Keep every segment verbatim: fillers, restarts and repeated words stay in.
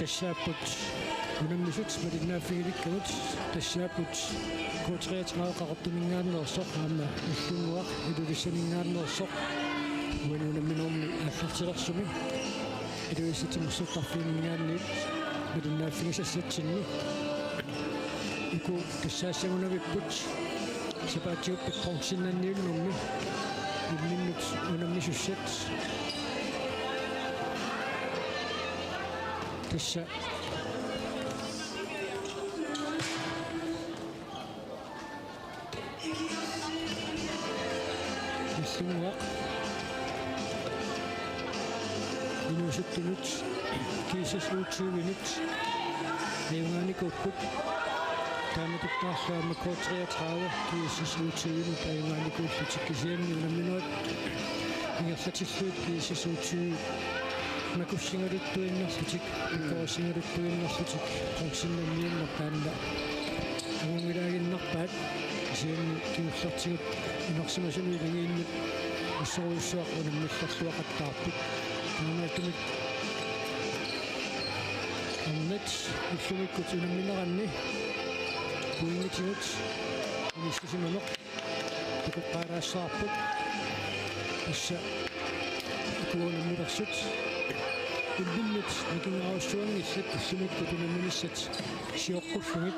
Tassaapput unammisut malinnaaffigilikkagut, tassaapput K treogtredive Qaqortuminngaanneersoq aamma Illunnguaq Ilulissaminngaanneersoq, uani unamminermi aallartilersumi Ilulissat Timersortarfimminngaanniit malinnaaffigisassatsinni. Uku tassaassagunavipput sapaatip-akunnera bronzennanniunnermi imminnut unammisussat. Tassa Illunnguaq inuusuttunut G S S U tyve-nut ajugaanikuupput. Taamatuttaarlu aamma K treogtredive G S S U tyve-nut ajugaanikuullutik, kisianni unamminerit ingerlatillugit G S S U tyve makussigaluttuinnarlutik, pikkorsigaluttuinnarlutik, bronzennanniunneq taanna angunngilaaginnarpaat. Kisianni kingullertigut inersimasunut ilagiinnut assorujussuaq unammillerluaqattaarput. Taamaattumik arnat ullumikkut unammineranni pointitsigut inissisimaneq takoqqaalaassavarput. Tassa uku unammilersut imminnut nikingaarujussuanngillat ullumikkut unamminissat sioqqullugit.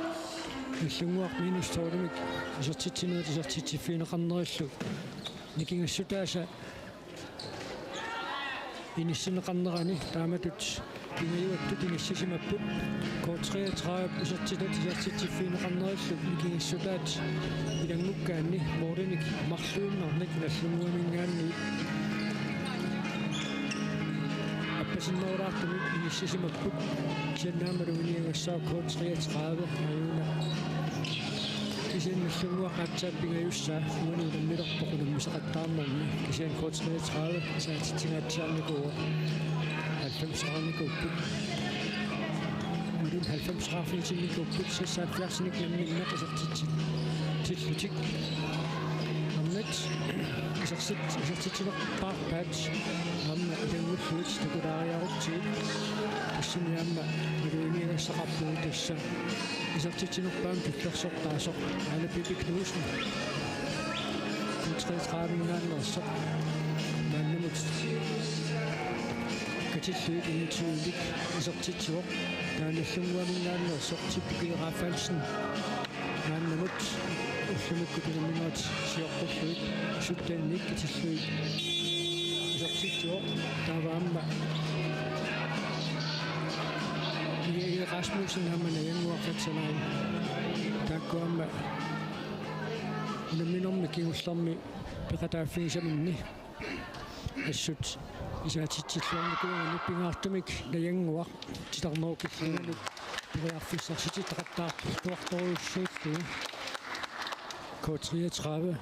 Illunnguaq minus to-mik isertitsinerit isertitsiffigineqarnerillu nikingassutaasa inissinneqarnerani taamatut pingajuattut inissisimapput. K treogtredive isertitat isertitsiffigineqarnerillu nikingassutaat ilanngukkaanni målinik marluinnarnik Nagdlunguaminngaanniit appasinnerulaartumik inissisimapput. Kisianni aamma maluginiagassaaq K treogtredive ajuuna. Kisianni Nagdlunguaq aatsaat pingajussaa uani unammilerpoq unammisaqattaarnermi. Kisianni K treogtredive saatitsinngaatsiarnikuuvoq. Halvfemseqarnikuupput. Uani halvfemseqarfiginnikuupput, seksoghalvfjerdsinik namminneq isertitsillutik. Arnat isertit-, isertitsinerpaarpaat aamma ilanngullugit takulaariarutsigit. Tassani aamma maluginiagassaqarpugut tassa isertitsinerpaamik tullersortaasoq Aana Pipi Knudsen, K treogtredive-minngaanneersoq, maannamut katillugit enogtyve-nik isertitsivoq. Taava Nagdlunguaminngaanneersoq Tippik Rafaelsen maannamut ullumikkut unamminerit sioqqullugit sytten-nik katillugit isertitsivoq. Taava aamma Ige Rasmussen aamma Najannguaq Fatsanai. Taakku aamma unamminermi kingullermi peqataaffigisaminni assut isaatitsilluarnikuugamik, pingaartumik Najannguaq titarnerup killingani periarfissarsititaqattaartuartorujussuullugu K treogtredive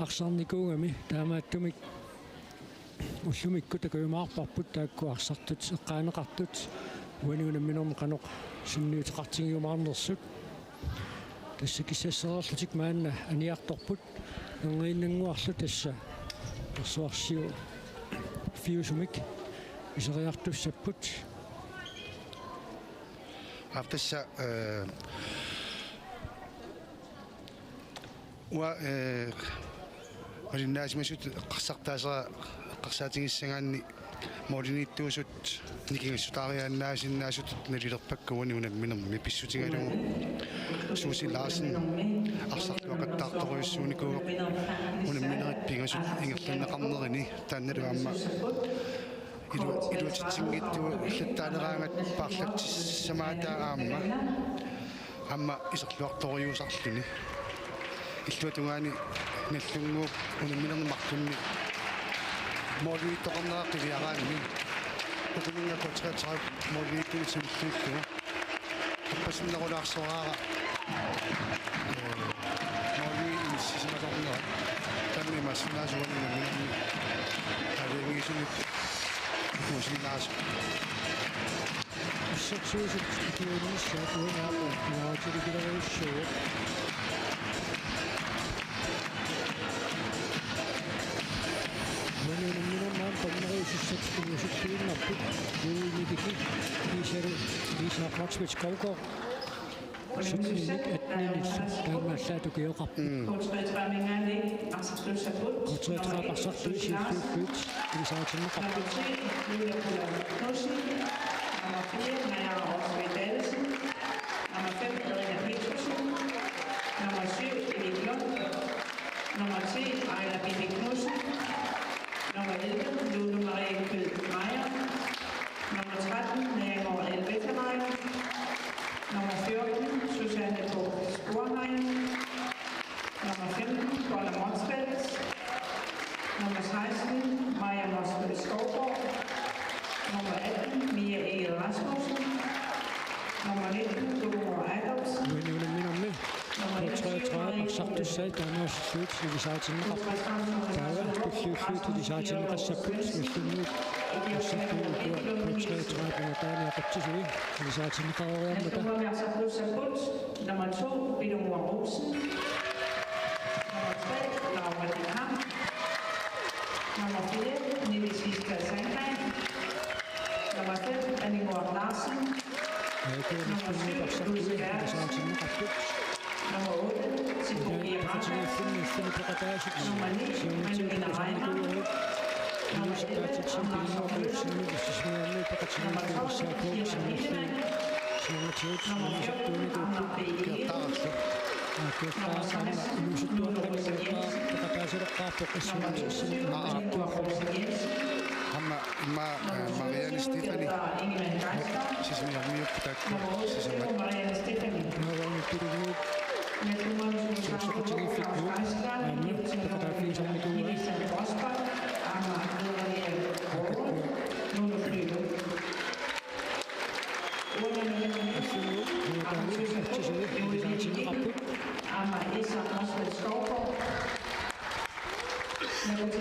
arsarnikuugami. Taamaattumik ullumikkut takujumaarparput taakku arsartut eqqaaneqartut uani unamminermi qanoq sunniuteqartigiumaarnersut. Tassa kissassereerlutik maanna aniartorput. Erniinnannguarlu tassa persuarsiu fiusumik iseriartussapput. Aap, tassa, eh, uanga, eh, malinnaasimasutut eqqarsartaasera eqqarsaatigissagaanni målimiittuusut nikingassutaariaannaasinnaasatit nalilerpakka uani unamminermi, pissutigalugu Susie Larsen arsarluaqattaartorujussuunikuuvoq unamminerit pingasut ingerlanneqarnerini. Taannalu aamma ilu-, iluatitsinngitsuullattaaneraangat paarlatsissamaata aamma, aamma iserluartoriusarluni. Illuatungaani Nagdlunguup unamminerni marlunni målimiittoqarnera qiviaraanni ukuninnga K treogtredive målimiittunik timilluullugu appasinnerulaarsoraara, eh, målimiit inissisimasarnerat. Taanna imaassinnaavoq uani unamminermi aalajangiisunut ikuusinnaasoq. Assersuisut ikiuinnissaat uani aamma piareerutilikileriissuuvoq. Uani unamminermi aamma dommeriusussat Inuusuttuinnarput, Louis Mikiki, Iisalu, Iisaaq Motzfeldt Skovgaard. Syttenimit atteninillu taamaallaat ukioqarpoq. Mm. K treogtredive Arsartussat. K treogtredive Arsartussat, siulliullutik ilisaritinneqarput. Nummer ti, Julia Buller Knudsen. Nummer fire, Naja Rosvig Davidsen. Nummer fem, Erika Petersen. Nummer syv, Erik Lund. Nummer ti, Ejler Bibi Knudsen. Nummer elleve, Lone Marie Kødt Meyer. Nummer tretten, Naja L. Wetterlein. Nummer fjorten, Susanne Bo Sporheim. Nummer femten, Paula Motzfeldt. Nummer seksten, Maja Motzfeldt Skovgaard. Nummer atten, Mia Egede Rasmussen. Nummer nitten, Gudrun Adolfsen. Uani unamminermi K treogtredive Arsartussat taamaasillutik ilisaritinneqarput. Taava tulliullutik ilisaritinneqassapput Nagdlunguup Arsartuup K treogtredive taaniaqatsisui ilisaritinneqareeriarmata. Nummer to, Peter Mohr Olsen. Nummer tre, Laura de Kamp. Nummer fire, Nille Siegstad Sandgreen. Nummer fem, Annie Mohr Larsen. Nummer syv, Louise Berthelsen. Nummer otte, Sibomia Marta. Nummer ni, Malvina Reiner. Nummer elleve, Anna Martha Knudsen. Nummer tolv, Kira Bileman. Nummer fjorten, Anna B. Egede. Nummer seksten, Lone Olsen Jensen. Nummer syvogtyve, Anne Olsen Jensen. Aamma immaqa, eh, Marianne Stefani. Sisimiormiut taakku sisamat. Marianne Stefani. Marianne Stefani. Nummer syvogtyve, Anne Stefani. Nummer seksten, Rosbach. Aamma Maria Aarhus. Nummer fire. Aamma Isak Motzfeldt Skovgaard. Nummer ti,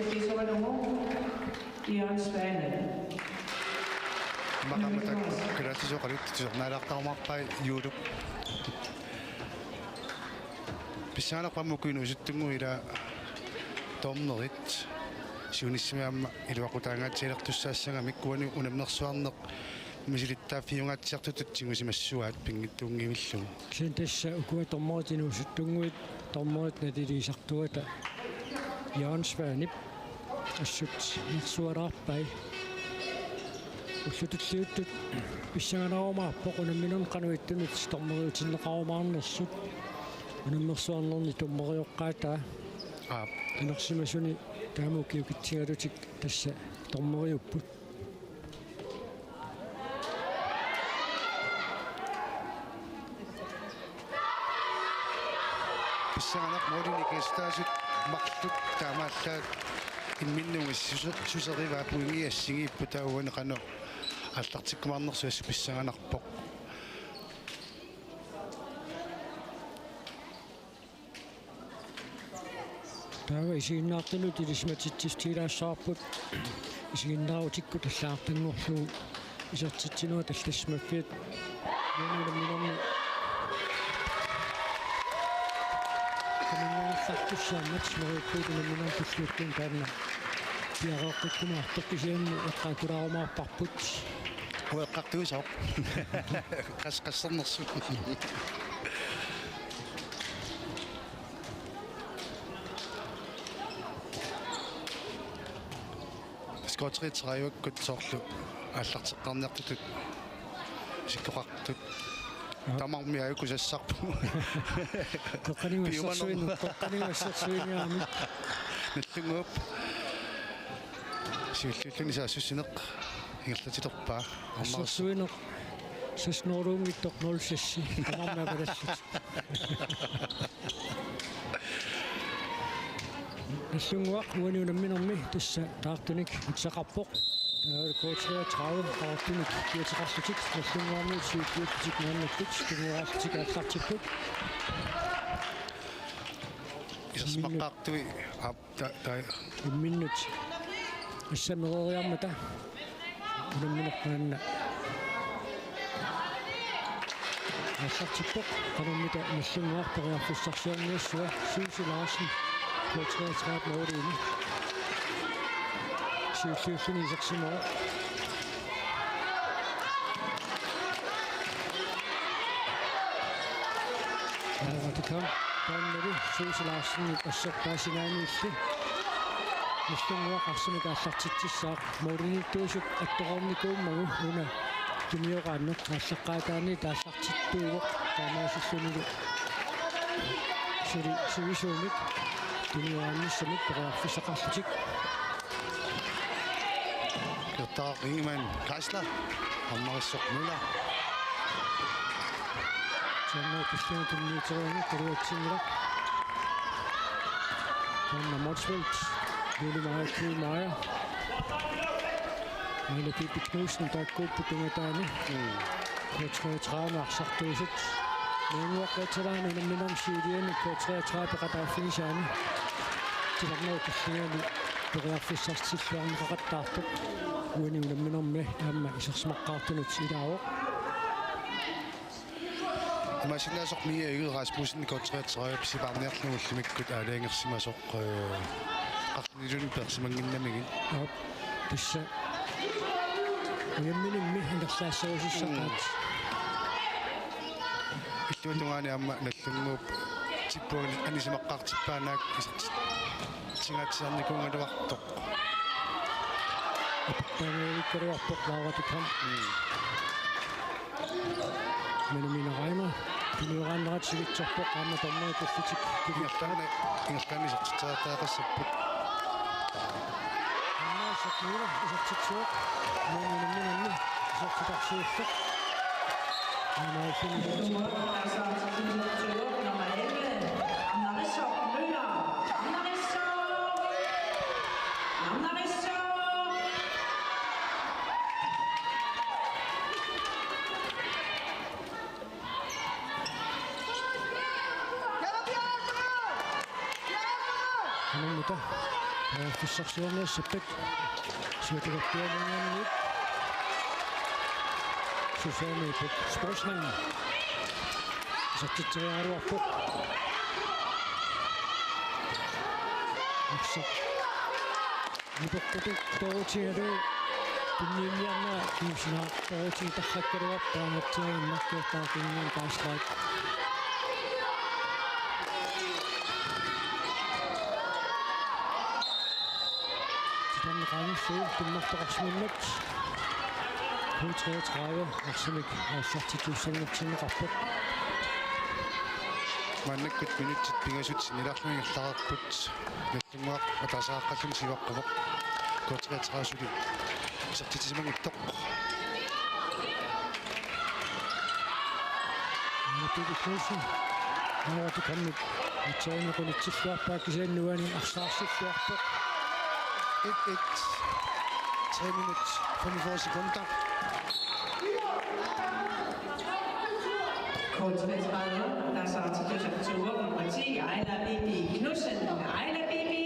Jørgen Svane. Maqammata kalaallisut oqaluttut tusarnaalaartarumaarpai juuluk. Pissanganarpoq aamma ukiut inuusuttunnguit ila dommerit siunissami aamma iluaqutaangaatsialertussaassagamik, uani unammersuarneq misilittaaffiungaatsiartutut tigusimassuaat pinngitsoornngillugu. Kisianni tassa ukua dommerit inuusuttunnguit dommerit naliliisartuata Jørgen Svanep assut nersualaarpai. Ullut tulliuttut pissanganarumaarpoq unamminermi qanoq ittunik dommeriutinneqarumaarnersut. Unammersuarnerni dommerioqqaataa. Aap. Inersimasuni taama ukiukitsigalutik tassa dommeriupput. Pissanganaq målinik ikistaasut marluk taamaallaat imminnut suser-, suserivaat, pointit assigiipput, taava uani qanoq aallartikkumaarnersoq assut pissanganarpoq. Taava isiginnaartunut ilisimatitsissutigilaassavarput. Isiginnaarutikkut allagartanngorlugu isertitsinerat allassisimaffiat. Uani unamminermi qaninnguartartussaammat neriuppugut unamminermi tulliuttuni taanna piareeqqikkumaartoq, kisianni eqqaakkulaarumaarparput. Ueqqartuisoq. Qas-, qassernersut. K treogtredive-kkut soorlu aallarteqqaarniartutut isikkoqartut. Aap. Tamarmik aajuku sassarput. Qeqqanigut assersuineq, qeqqanigut assersuineq aamma. Nagdlunguup siulliulluni saassussineq ingerlatilerpaa. Assersuineq seks nul-unngitsoq nul seks. Tamarmik avalallutik. Nagdlunguaq uani unamminermi tassa taartunik atisaqarpoq. Taava K treogtredive taartunik kiateqarlutik Nagdlunguarmiut siulliullutik maannakkut tunniukkaluarlutik aallartipput. Isersimaqqaartui, aap, ta-, ta-, imminnut assamereeriarmata unamminerpaanna aallartippoq. Qanormita Nagdlunguaq periarfissarsiorniassava? Susie Larsen, K treogtredive måliini. Siulliulluni isersimavoq. Aarakikam taannali Suusi Larsen assertaa sinaaniilli. Nallunnguaq arsamik aallartitsissaaq. Målimiittuusut attoreernikuummagu una tunioraannut aallaqqaataani taallartittuuvoq taamaasillunilu suli sivisuumik tunioraannissamik periarfissaqarlutik. Qertaaq Ingemann Geisler, Arnarissoq Møller. Sammut tulliani tunniuteriarluni taluatsinngilaq. Taanna Motzfeldt, Julie Maja, Julie Maja. Aina Bibi Knudsen taakkuupput tungataani. Mm. K treogtredive arsartuusut. Maannguaqqatsalaani unamminermi siuliani K treogtredive peqataaffigisaani. Titarnerup tulliani periarfissarsiorneqaqattaartoq. Uani unamminermi aamma isersimaqqaartunut ilaavoq. Imaassinnaavoq Mia Egede Rasmussen K treogtredive sipaarniarlugu ullumikkut aalajangersimasoq, eh, qarluniluunniit peersimannginnamigit. Aap, tassa. Unamminermi ingerlaasserusussaqaat. Mm. Illuatungaani aamma Nallunnguup tippunga anisimaqqaartippaa naak isertitsingaatsiarnikuugaluartoq. Taannavikkaluarpoq Laura Dupont. Mm. Manu Mina Reimer. Tunioraannerat sivitsorpoq aamma taanna tullitik. Ingerlaanni, ingerlaanni isertitseriartariaqassapput. Aamma Sakura isertitsivoq. Manu Mina isertitseriarsiullugu. Aamma isertitseriarsiullugu. Nummer elleve, Arnarissoq Møller. Arnarissoq! Arnarissoq! Kanunguta. Periarfissarsiorniassappat. Siutukattialingaanniit. Susanne Buch Sprossmann. Isertitseriaraluarpoq. Arsaq. Nipeqqutup toorutigalugu tunniunniarnera kiusinaartoorutigitarrakkaluarpaa atsiaginnartuuttaartuunnian taasraat. Titarneq qaangerlugu tummartoqarsimanngilaq. K treogtredive arsamik aallartittussanngortinneqarpoq. Maannakkut minutsit pingasut sinnilaarlugit ingerlareerput. Nallunnguaq ataasiaqqalluni siuaqquvoq. K treogtredive suli isertitsimanngitsoq. Mathias Knudsen. Aamma Duponip atsiaanut qunitsilluarpaa kisianni uani arsaarsilluarpoq. Et et. Tre minut, femogfyrre sekunder. K treogtredive, der så til nummer ti, Aila Bibi Knudsen. Aila Bibi!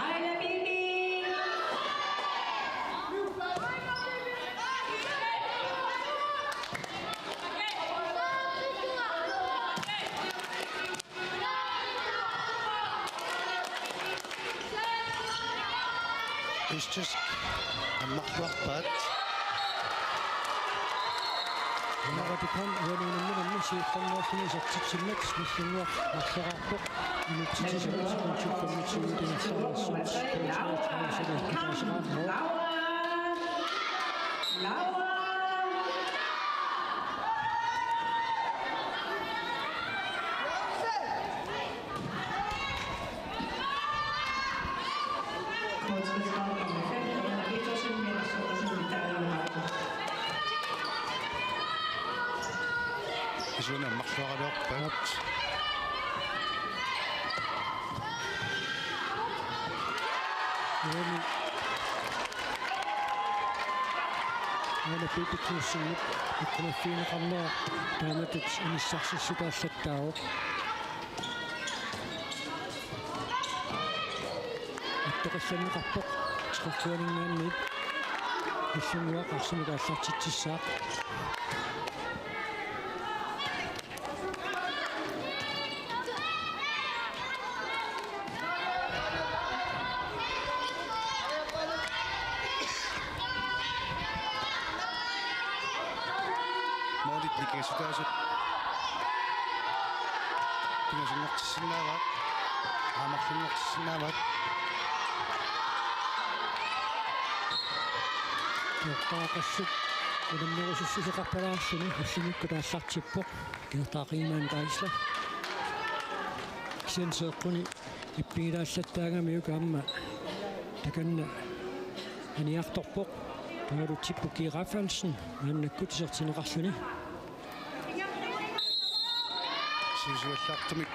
Aila Bibi! Østtysk ammarluarpaat. Aamma Dupont uani unamminermi siullermeerluni isertitsinnut Nallunnguaq marloraarpoq. Inutsitsisut femogtyve-nik tunniussaanersoq. Laura! Laura! Isuuna ammarluaraluarpaat. Uani Aila Bibi Knudsenip ikkunaffigineqarnera taamatut inissarsissutaallattaavoq. Attoqallanneqarpoq treogtyve-ninngaanniit. Nallunnguaq arsamik aallartitsissaaq. Målit nikingassutaasut pingasunngortissinnaavaat. Aamarlunngortissinnaavaat. Qeqqaaqassut unammerusussuseqarpalaarluni ullumikkut aallartippoq. Qeqqaaqimaani taisla. Kisianni seeqquni ippigilaallattaagamiuk aamma takanna aniartorpoq. Taavalu Tippu G. Rafaelsen maannakkut isertinneqarluni. Sivisuallaartumik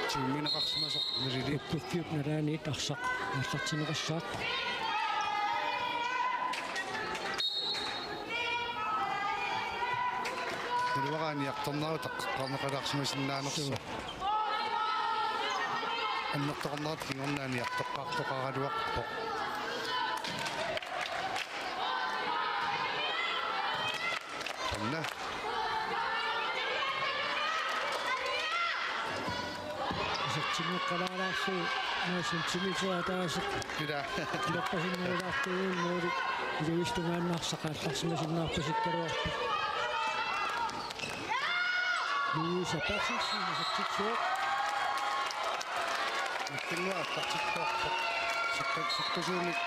tigummineqarsimasoq nalili. Ukkuffiup nalaaniit arsaq aallartinneqassaaq. Naluara aniartornerup taqqeqqaarneqalaarsimasinnaanersoq. Suu. Annertoqarnerata kingorna aniartoqqaartoqaraluarpoq. Anna. Isertinneqalaarlugu centimeter ataaseq. Ila. Kilerpasinnerulaartuuvoq Måli. Iluistumaannarsaqaallarsimasinnaarpasikkaluarpoq. Louise Berthelsen isertitsivoq. Nallinnguaq aallartittoorpoq. Sakka-, sakkusuumik.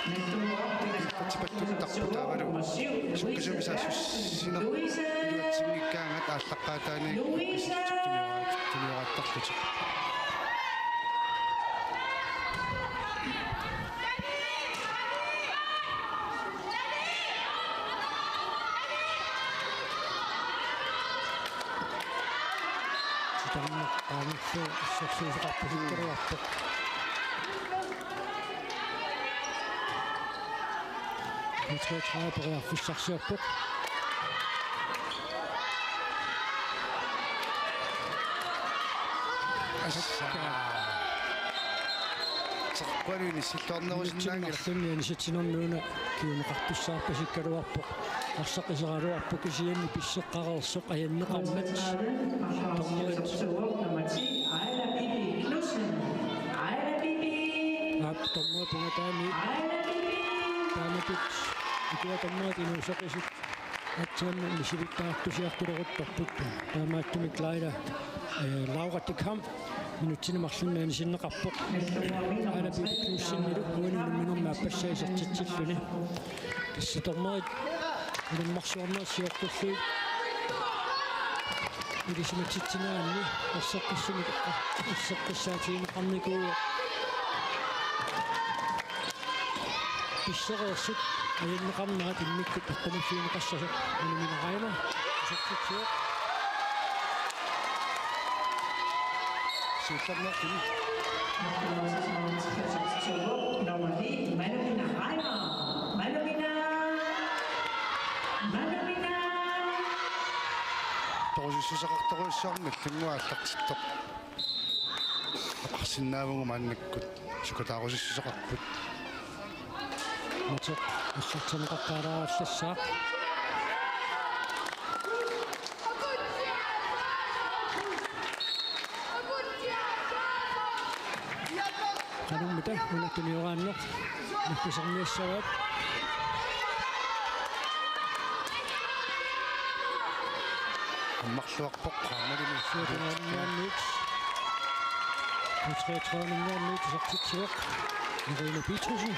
Ippatipattuttaarput taavalu. Suppisumisaassussineq iluatsinngikkaangat aallaqqaataaniit tuniora-, tunioraattaqarlutik. Titarneq qaangerlugu issersuisoqarpasikkaluarpoq. P treogtredive periarfissarsiorpoq. Assa. Seqqualuini silluarnerusinnaanngilaq. Marlunni anisatsinermi una kinguneqartussaarpasikkaluarpoq. Arsaq iseraluarpoq kisianni pisseqqareersoq ajanneqarmat. Dommerit. Nummer ti, Aila Bibi Knudsen. Aila Bibi. Aap, dommerit pungataani. Aila Bibi. Taamatut. Ikua dommerit inuusoqisut. Aatsaammi misilittaartusiartuleruttorput. Taamaattumik Laila, eh, Laura Dickham minutsini marlunni anisinneqarpoq. Aana Bibi Knudsenilu uani unamminermi aappassaa isertitsilluni. Tassa dommerit unammarsuarnerit sioqqullugit ilisimatitsinaanni erseqqissumik erseqqissaatigineqarnikuuvoq. Pissereersut ajanneqarnerat immikkut eqqumaffigineqassasoq Malumina Reimer isertitsivoq. Siullermeerluni. Nummer ni, Malumina Reimer. Malumina. Malumina. Torusussuseqartorujussuarmik Nallinnguaq aallartittoq. Oqarsinnaavugut maannakkut sukataarusussuseqarput. Mateq aallartinneqaqqaalaarallassaaq. Qanormita una tunioraanneq nakkuserniassavaat. Ammarluarpoq qaammalimi. Fjorten-atten-inngorniit. Treogtredive-inngorniit isertitsivoq Irina Petersen.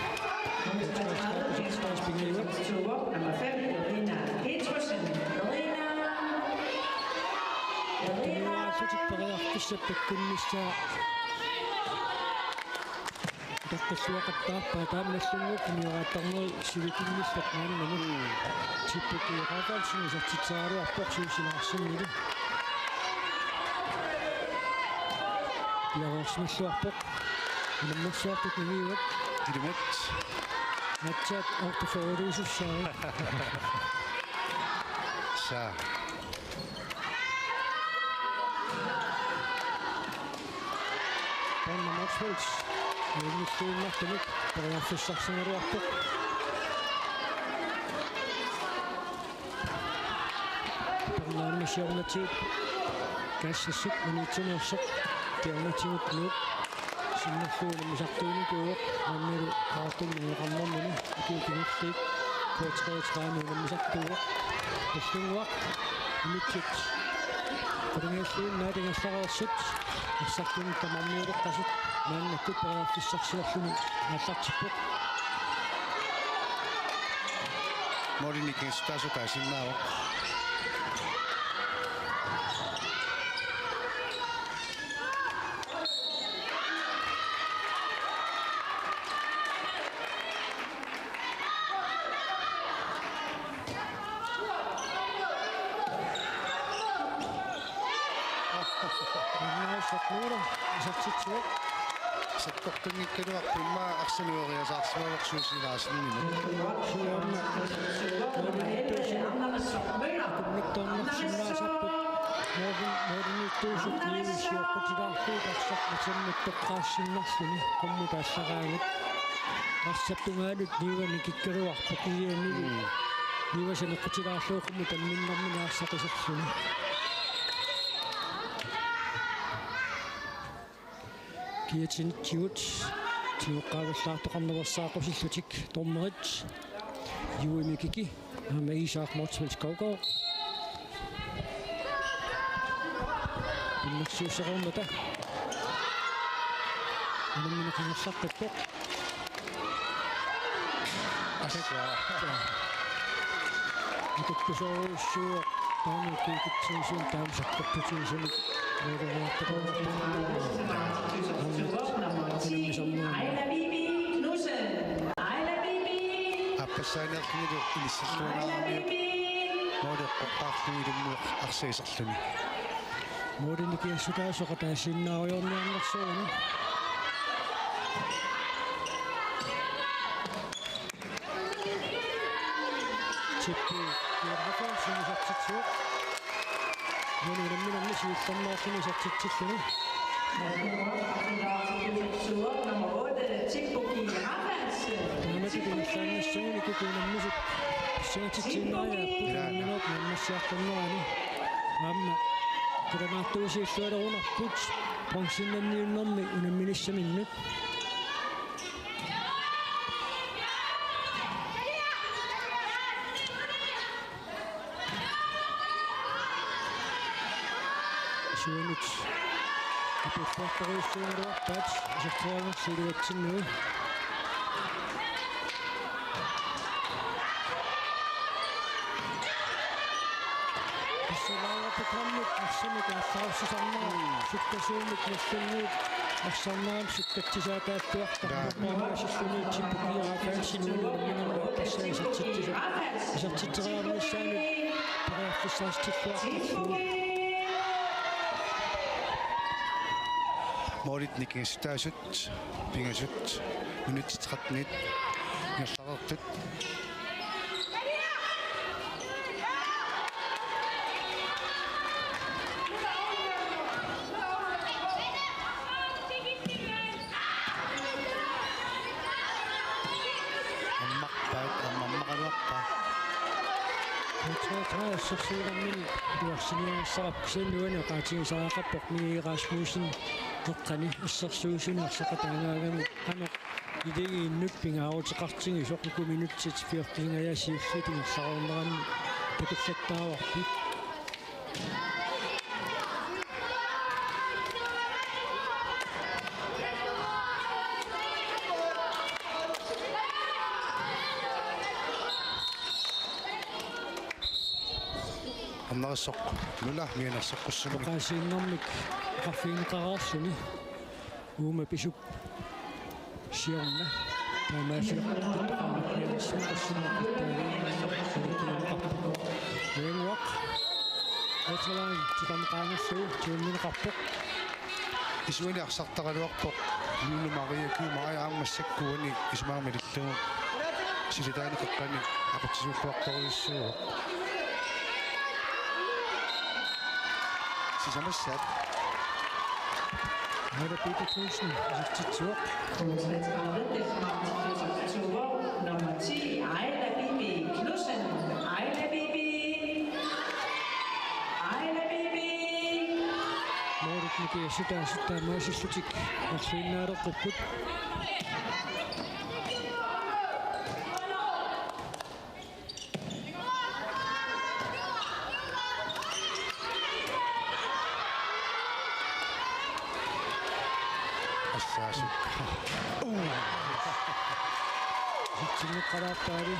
Treogtredive isertitaasut pingajuat. Nummer fem, Irina Petersen. Irina. Irina. Tunioraassutik periarfissat takkunnissaa. Utaqqilluaqattaarpaa taamaalilluni tunioraattarnerit sivikinngillat maannamut. Mm. Tippu G. Rafaelsen isertitseraluarpoq siusinaarsummilu. Piareersimalluarpoq. Unammersuartut nimiuat. Ilumut. Aatsaat otteogfyrre-iusussaavoq. Saa. Anna Motzfeldt. Ajunngiinnartumik periarfissarsigaluarpoq. Pernaammi siornatigut kaassassut maniitsuneersoq. Siornatigut Nuuk sinnerlugu unammisartuunikuuvoq. Maannalu Qaartummi Qeqertarnermini ukiut kingulliit. K treogtredive unammisartuuvoq. Ullunguaq. Inuttut. Qulungiulluinnaat ingerlareersut. Arsartunik tamarmiuleqqasut. Maannakkut periarfissarsiorluni aallartippoq. Målinik ingerlasoq taasinnaavoq. Isertitsivoq. Sakkortunngikkaluarpoq immaqa arsaq nueriasaarsimavoq Susie Larsenimut. Suorna. Kunniktornersinnaasarput. Moorun, moorunittuusut niuersiorput ilaarlugu tassaq asannik toqqaassinnerluni qummut aallaqaagut. Arsap tungaanut niuani kikkeruarpoq kisianni. Mm. Niuasaneqqutilaarlugu qummut tamminnermini arsaq iserluni. Kiatsinittigut tigoqqaavallaartoqarneq versaaqqusillutik dommerit Jue Mikiki aamma Isak Motzfeldt Skovgaard. Pinnersiussereermata. Unammineq ingerlaqqippoq. Assa. Atukkusoorujussuuvoq taanna kikitsigisumik taama sakkortutigisumik. Aappassaanerlunilu inissilluarnermiuk. Måli eqqortarluni ilummuaq arsaq iserluni. Målinik ingerlasoq taasinnaarujoorniarnersoruni. Tippi Rafaelsen isertitsivoq. Uani unamminermi siullermeerluni isertitsilluni. Nummer otte, Tippu Rafaelsen. Taamatuttaaq ingerlaannassaguni kikkuunermisut pissangatsitsiinnariarput. Ilaa. Unamminerup naammassiartornerani. Aamma qilanaartuusiullualerunarput bronzennanniunnermi unamminissaminnut. Suunut. Apuuttuartorujussuugaluarpaat isertuaannarsi iluatsinnagu. Pissangaarput arsamik aallarissisarnera sukkasuumik nallunnguit arsarnermik sukkatsisaataalluartarpoq. Jaa. Maannakkut Tippu Rafaelsen unamminermi aappassaa isertitsisoq. Isertitseriarnissaanut periarfissaatsilluartarpoq. Målit nikingassutaasut pingasut minutsit tretten ingerlareersut. Ammarpaat, ammarmaqaluarpaat. Tre tre assersuunermini atugassiniagassaarput kisianni uani oqaatigisariaqarpoq Mie Rasmussen eqqani assersuisuni arsaqataagaangami qanoq iligiinnut pingaaruteqartigisoq uku minutsit fjortenit siulliit ingerlareerneranni takullattaavarput. Annarissoq Lula mianersoqqussummik. Oqaasiinnarmik oqarfigineqareersuni uuma pisup siorna. Taamaasiortoqarmat mianersoqqussummik taavalu. Uunguaq. Etelaan titanqaangerlugu tiunnineqarpoq. Isuani arsartaraluarpoq Lulu Maria Kyuuma, aamma massakkut uani isumaga malillugu silataani qeqqani aqutsisuulluartorujussuuvoq. Sisamassaat. Aana Peter Knudsen isertitsivoq. Nummer ti, Aila Bibi Knudsen. Aila Bibi. Aila Bibi. Målit nikingassutaasut taamaasillutik marluinnaaleqqipput. Isertinneqalaarpaali.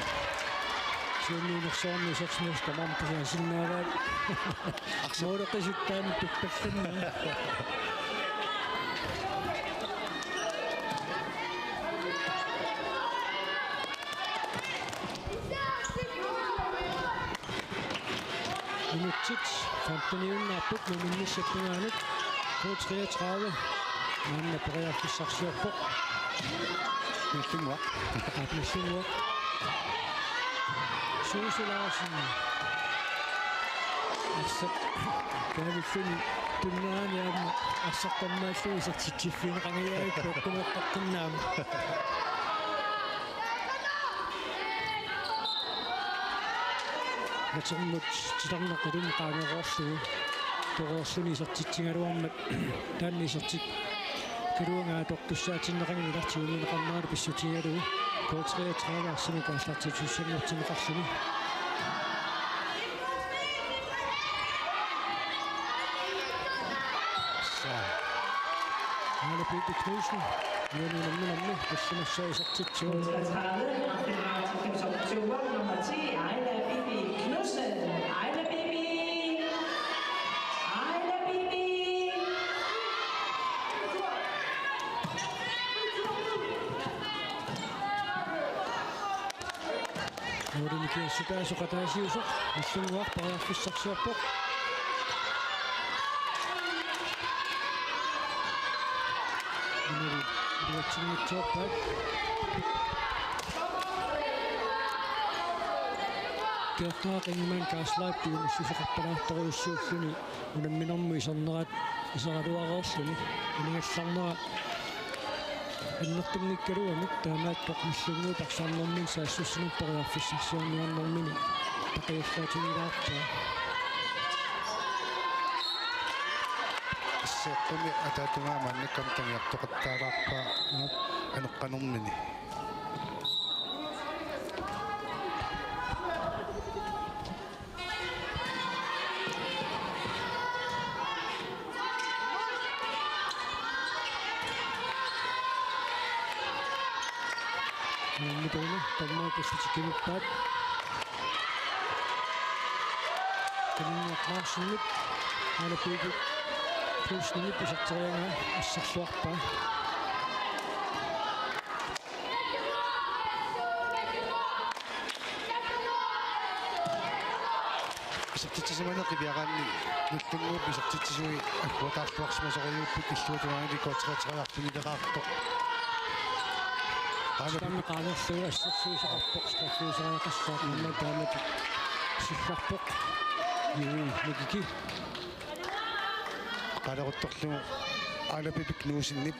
Siunniunnersuarmi isersimasut tamarmik pisiasinnaavaat. Arsaq. Mooraqisuttaan pippallanna. Minutsit femteniunnaapput, muminnissap tungaanut. K treogtredive. Maanna periarfissarsiorpoq. Nallinnguaq. Aap, nallinnguaq. Suusi Larsen. Arsaq. Kaavilluni tunnerani aamma arsaq tammaallugu isertitsiffigineqangajavikku, kumeqqaqqinnaama. Natermut titarneq ilumut qaangeroorlugu. Toreerluni isertitsigaluarmat taanna isertik kaluanga atortussaatinneqanngilaq, tigunneqarneralu pissutigalugu. K treogtredive arsamik aallartittussanngortinneqarluni. Aala Pipi Knudsen, Jørgen Lemmenlamme, Christian Sørensen. Nummer ti, Aila Bibi Knudsen. Aila Bibi. Aila Bibi. Nuulinik kiassutaasoq ataasiusoq, Nallinnguaq, periarfissarsiorpoq. Inuit iluatsinngitsoorpaat. Kiortaaq Ingemann Karlsleip piumassuseqarpalaartorujussuulluni unamminermut isernerat iseraluareerluni. Inigallarnera annertunngikkaluamik, taamaattoq Nallinnguup arsarnermini saassussinermik periarfissarsiorniarnermini taqiallaatigilaarpaa. Seqqumi ataatungaa maannakkut tagiartoqattaalaarpaa aneqqanermini. Unamminermi dommerit pissutikkimippaat. Kaninniaq Larsenip, Aala Pipi Knudsenip iserteriaraa assarluarpaa. Isertitsisimaneq qiviaraanni Nallinnguup isertitsisui agguataarluarsimasorujuupput, illuatungaani K treogtredive arfinileraartoq. Aana taanna qaangerlugu assersuisoqarpoq, straffiuseriaqassaaq, mm, maanna taamatut sillarpoq. Juu, Nikiki. Qaaleruttorlugu Aala Pipi Knudsenip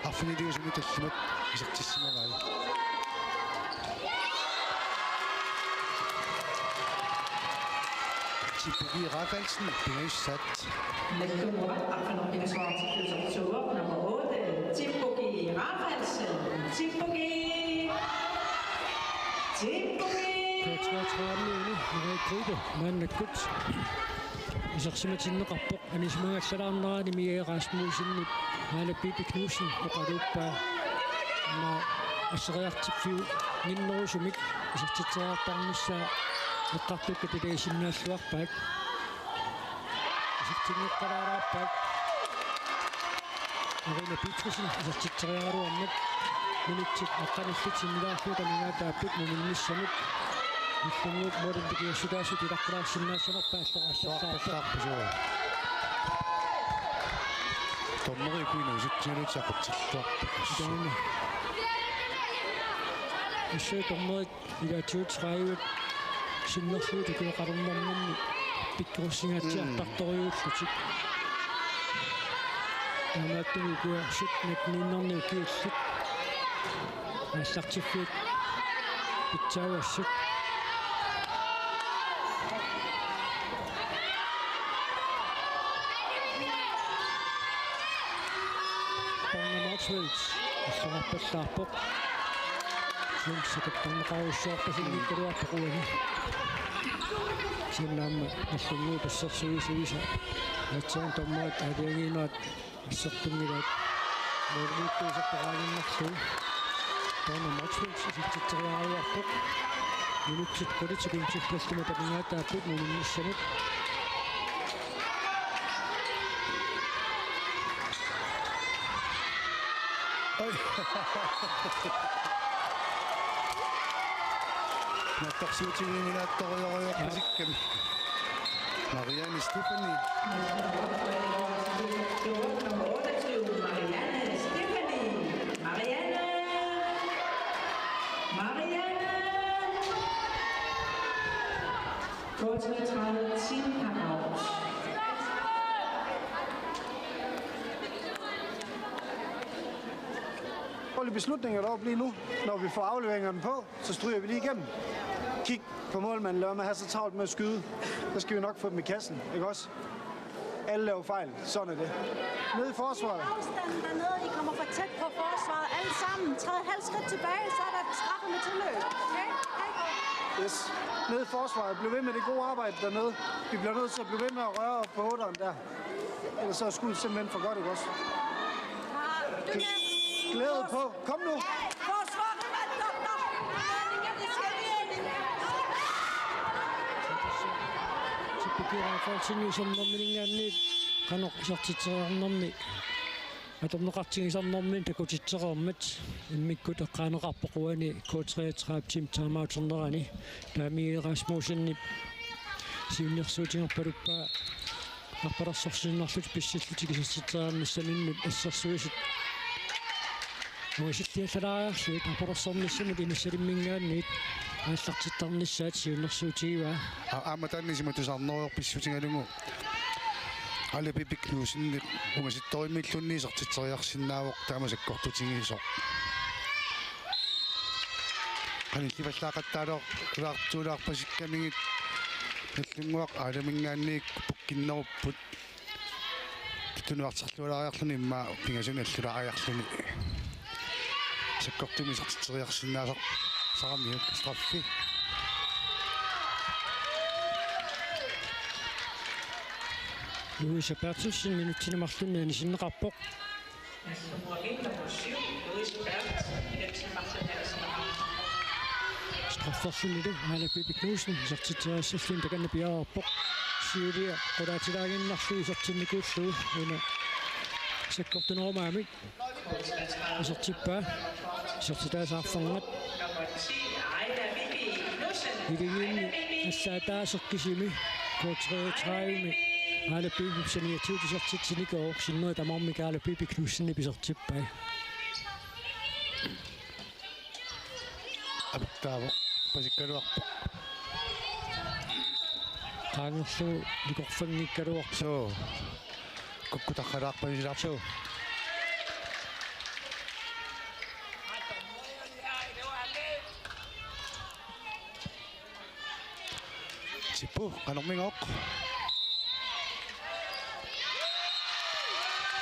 arfiniliusuni tallimat isertissimavai. Tipuki Rafaelsen, pingajussat. Nallinnguaq arfineq-pingasoqartillugu isertitsisuuvoq nummer otte, Tipuki Rafaelsen. Tipuki. Tipuki. K treogtredive-mi Marie Grete maannakkut isersimatinneqarpoq. Anisimangallalaarnerani Mia Rasmussenip Aala Pipi Knudsen oqaluuppaa. Aamma asseriartorfiunnginnerusumik isertitseriartarnissaa eqqartukkat ilaasinnaalluarpaat. Isertinneqalaarpaat. Marina Petersen isertitseriaraluarmat minutsit aqqanillit sinnilaarluta amigaataapput muminnissamut. Nallinnguup målimut kiassutaasut ilaqqilaarsinnaassanerput aallarallarput. Soorpassaarput suu. Dommeri kuinu isertitseriaraluarput. Taanna. Issuu dommerit ilaatigut tredive sinnerlugit ukioqalernerminni pikkorissingaatsiartartorujuullutik. Taamaattumik ukioq sytten nitten-innerni ukiullit aallartiffiit pitsaavassuk. Borgner Motzfeldt, assorarpallaarpoq. Svensk sakattarneqarujussuarpasinngiikkaluarpoq uani. Sinnaamma Nallinnguup assersuisuisa. Aatsaat dommerit aalajangiinerat assertunngilaat. Målimiittuusartoqaannarlugu. Taanna Motzfeldt isertitseriaraluarpoq. Minutsit qulit sekuntit tallimat amigaataapput målinissamut. Oj. Naatsorsuutigiminaattoriarujorpasikkami. Marianne Stephanie. Marianne Stephanie. Marianne. Marianne. K treogtredive, Team Kammerat. Dårlig beslutning at op lige nu, når vi får afleveringerne på, så stryger vi lige igennem. Kig på målmanden, lad være med at have så travlt med at skyde. Så skal vi nok få dem i kassen, ikke også? Alle laver fejl. Sådan er det. Nede i forsvaret. Afstanden dernede, I kommer for tæt på forsvaret alle sammen. Træd et halvt skridt tilbage, så er der straffe med tilløb. Okay? Hey. Yes. Nede i forsvaret. Bliv ved med det gode arbejde dernede. Vi bliver nødt til at blive ved med at røre på otteren der. Ellers så er skuddet simpelthen for godt, ikke også? Glæde på. Kom nu. Tippukii Rafaelsen isernerminngaanniit qanoq isertitseriarnermi atorneqartigisarnermi takutitsereermat immikkut eqqaaneqarpoq uani K treogtredive-p timeouternerani. Daamii Rasmussenip siunnersuutigerpaluppaa arpalersorsinnarlutik pissillutik isertitseriarnissaminnut assersuisut ungasilliallalaariarlugit arpalersornissamut inissalimminngaanniit aallartittarnissaat siunnersuutigivaa. A-, aamma taanna isima tusarnerujoq pissutigalugu Aala Pipi Knudsenip ungasittorujummilluunniit isertitseriarsinnaavoq taama sakkortutigisoq. Qanillivallaaqattaalaar-, -laartuulaarpasikkamigit Nagdlunguaq Aalaminngaanniit pukkinnerupput. Tunuarterlualaariarluni immaqa pingasunik allulaariarluni. Sakkortumik isertitseriarsinnaasar-, -saramiuk straffi. Louise Berthelsen minutsini marlunni anisinneqarpoq. Strafferlunilu Aala Pipi Knudsen isertitseriassalluni takanna piareerpoq. Siulia qulaatilaaginnarlugu isertinnikuullugu una sakkortunerumagamik isertippaa. Isertitaasa arfernat. Iligiinni allaataaseq kisimi K treogtredive-mi Aala Pipip saniatigut isertitsinikuuvoq, sinneri tamarmik Aala Pipi Knudsenip isertippai. Aputtaavoq, pasikkaluarpoq. Qaangerlugu nikorfanngikkaluarpoq. Suu. Kukkutaralaarpasilaarpoq. Suu. Tipu, qanormigooq.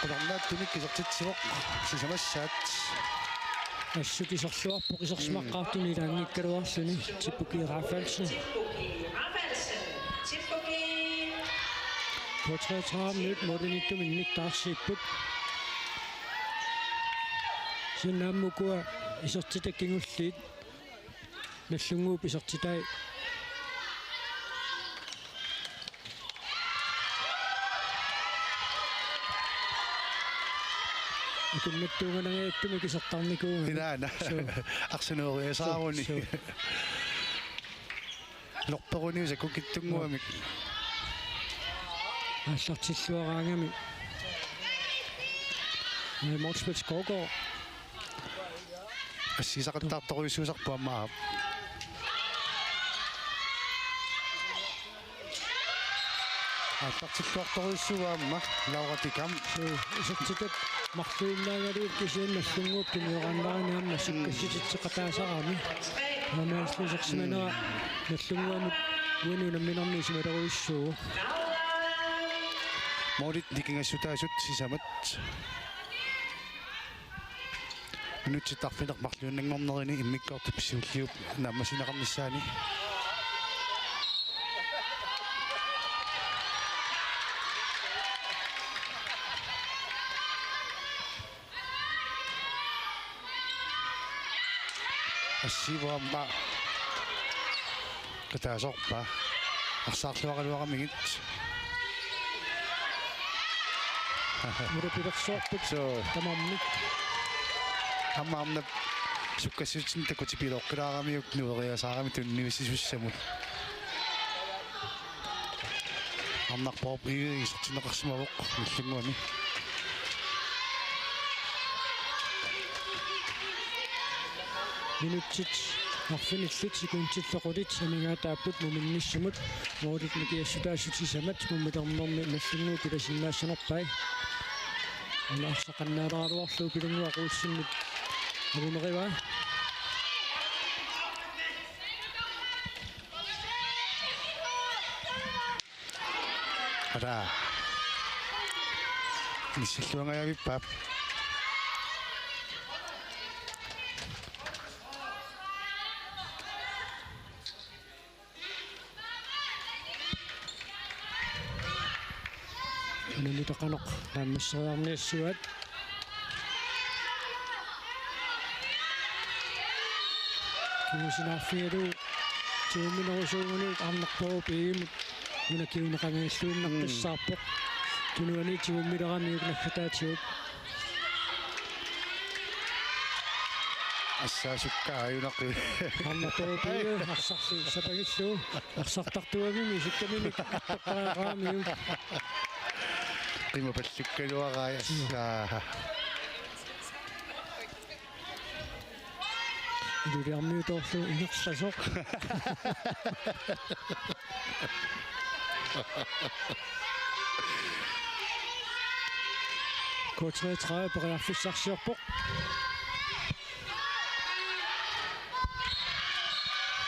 Qularnaattumik isertitsivoq, sisamassaat. Assut iserluarpoq isersimaqqaartuni ilaanngikkaluarluni, Tipuki Rafaelsen. K treogtredive-miut målimiittuminngaanniit taarsiipput. Sinnaamukua isertitat kingulliit. Nagdlunguup isertitai. Atunnattuunganangajattumik isertarnikuugami. Ilaana. Suu. Arsaneeriasaaruni. Suu, suu. Lorperuniusaq kukittunnguamik. Aallartilluaraangami. Motzfeldt Skovgaard. Assigisaqattaartorujussuusarpoq aamma. Aallartilluartorujussuuvoq aamma, Laura Tikam. Suu, isertitat marluinnaagaluit kisianni Nagdlunguup tunioraannarani aamma sukkassutitseqataasarami. Aamma isersimanera Nagdlunguamut uani unamminermi isumalerujussuuvoq. Målit nikingassutaasut sisamat. Minutsit arfineq-marluinnanngornerini immikkoortup siulliup naammassineqarnissaani. Assiivoq aamma. Kataasorpaa. Arsaarluaraluaramigit. Mulapilersoorput. Suu. Tamarmik. Aamma arnap sukkassutsinik takutipiloqqilaaramiuk nueriasaarami tunniussisussamut. Arnarpoorup ivigisartinneqarsimavoq Nagdlunguami. Minutsit arfinillit sekundit toqulit amigaataapput muminnissamut, målit nikiassutaasut sisamat mumilernermi Nagdlunguup ilasinnaassanerpai. Una arsaq qannaaleraluarlugu Pilunnguaq Olsenip avunerivaa. Ata. Missilluangajavippaap. Unammineq qanoq naammasseriarniassavat. Kingusinaaffigalugu tigumminerusuugunik arnarpoorup iivimut una kinguneqanngilluinnaqqissaarpoq. Tunuani tigummileramiuk naggataatigut. Assaasukkaa ajunaqi. Arnarpoorup iivi arsarlu sapagillugu. Arsartartuami isikkamini attoqqaaqaamiuk. Qimapallukkaluarai assaa. Iluliarmiutoorlugu ingerlasoq. K treogtredive periarfissarsiorpoq.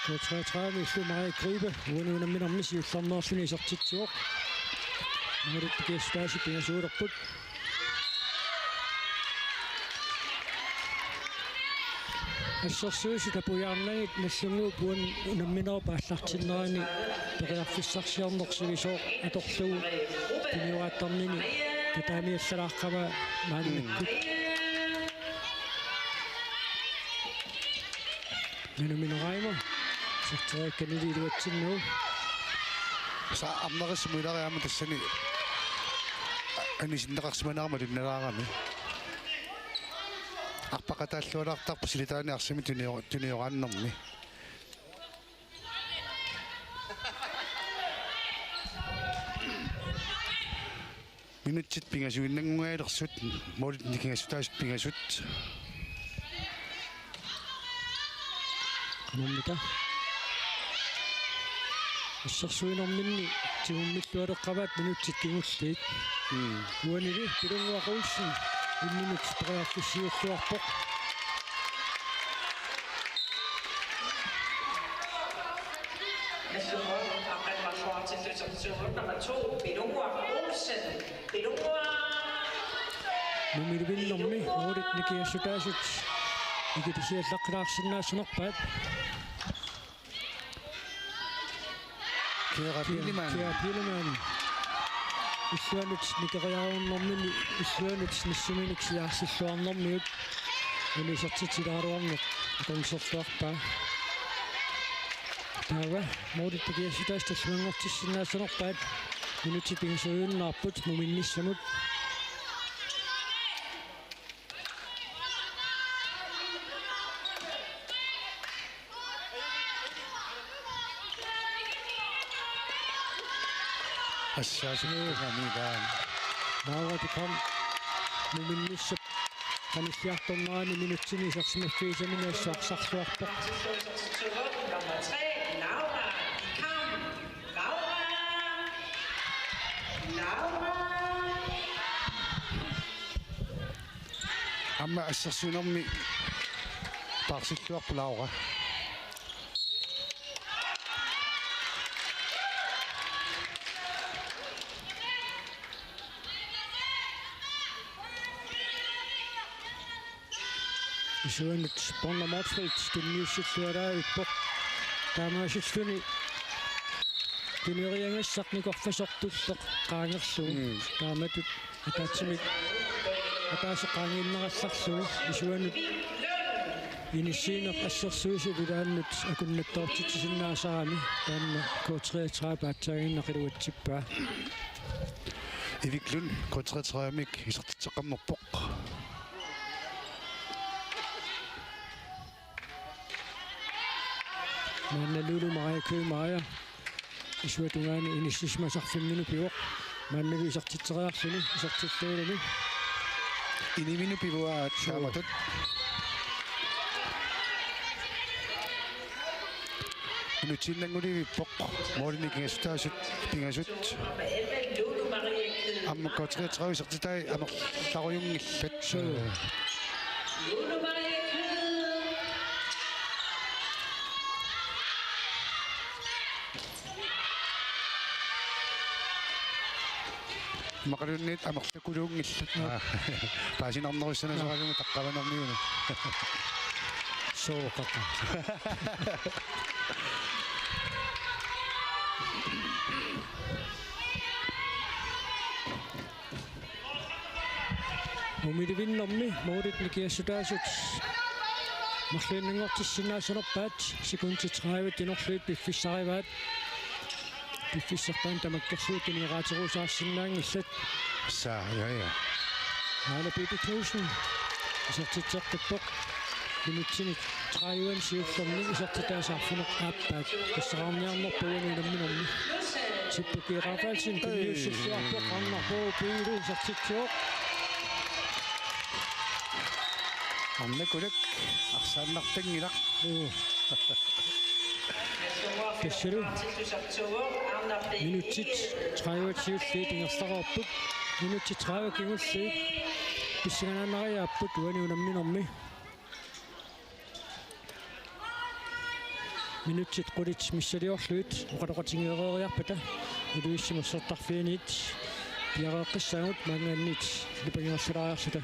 K treogtredive illu Maria Greve uani unamminermi siullermeerluni isertitsivoq. Nuurit nikiassutaasut pingasuulerput. Assersuisut tapujaarnagit Nagdlunguup uani unamminerup aallartinnerani periarfissarsiorneq sivisooq atorlugu tunioraattarnini tataamiallalaaqqamaa maannakkut. Nanu Mineraimo. Sorteriakkanili iluatsinnagu. Sa amnerismut ilariaama tassani anisinneqarsimanerama tunnalaarami. Arpaqataallualaartarpoq silitaani arsami tunio-, tunioraannermi. Minutsit pingasuinnannguaalersut, målit nikingassutaasut pingasut. Qanormita. Assersuinerminni tigummillualeqqavaat minutsit kingulliit. Mm. Uanili Pilunnguaq Olsen imminut periarfissiulluarpoq. Nummer to, Pilunnguaq Olsen. Pilunnguaq. Mumilevinnermi målit nikiassutaasut ikitisiallaqqilaarsinnaassanerpaat. Kira Pileman. Kira Pileman. Illuanut nikeriarunnermini, illuanut nissuminik siaarsilluarnermiut. Anisertitsilaaraluarneq atorniserluarpaa. Taava målit nikiassutaasut tallimanngortissinnaassanerpaat. Minutsit pingasuiunnaarput muminnissamut. Assaasut. Namilaan. Laura Dupont. Muminnissap qanilliartornerani minutsini isersimaffigisamini assut arsarluarpoq. Nummer tre, Laura Dupont. Laura. Laura. Aamma assersuinermi paarsilluarpoq Laura. Isuanut Bornholm Motzfeldt tunniussillualaavippoq. Taamaasilluni tuneriagassaq nikorfasortulleq qaangerlugu. Mm. Taamatut ataatsimik ataaseq qaangiinnerallarlugu isuanut Inissiineq assersuisup ilaannut akunnattoortitsisinnaasarami taanna K treogtredive aatsaaginnaq iluatsippaa. Iviklun K treogtredive-mik isertitseqqammerpoq. Maanna Lulu Maria Køgh Meyer isuata tungaani inissisimasarfimminut pivoq. Maannalu isertitseriarluni, isertillugu. Iniminut pivoq aamma taamatut. Minutsiinnanngulivippoq. Målinik ingassutaasut pingasut. Aamma K treogtredive isertitai amerlarujunngillat. Suu. Immaqaluunniit amerlakuluunngillat. Aa. Paasinarnerussanersoralugu taqqavanermiuna. Sooqata. Umidivinnermi målit nikingassutaasut marluinnanngortissinnaassanerpaat, sekundit tredive inorlugit piffissarivaat. Piffissartaani tamakkerlugu tunniussaqarsinnaanngillat. Saa, ja, ja. Aana Peter Knudsen isertitseqqippoq. Minutsini tredive siullerni isertitaasa arfineq-aappaat. Tassaraarniarnerput uani unamminermi. Tippuk Rafaelsen tunniussilluarpoq, Arnarpuu Piilu isertitsivoq. Arnakulak arsaannartanngilaq. Uu. Tassalu minutsit tredive siulliit ingerlareerput. Minutsit tredive kingulliit pissanganaannariaapput uani unamminermi. Minutsit qulit missiliorlugit oqaloqatigeereeriarpata Ilulissat Mersortarfianiit piareeqqissaagut maanngaanniit nipangerlaariarluta.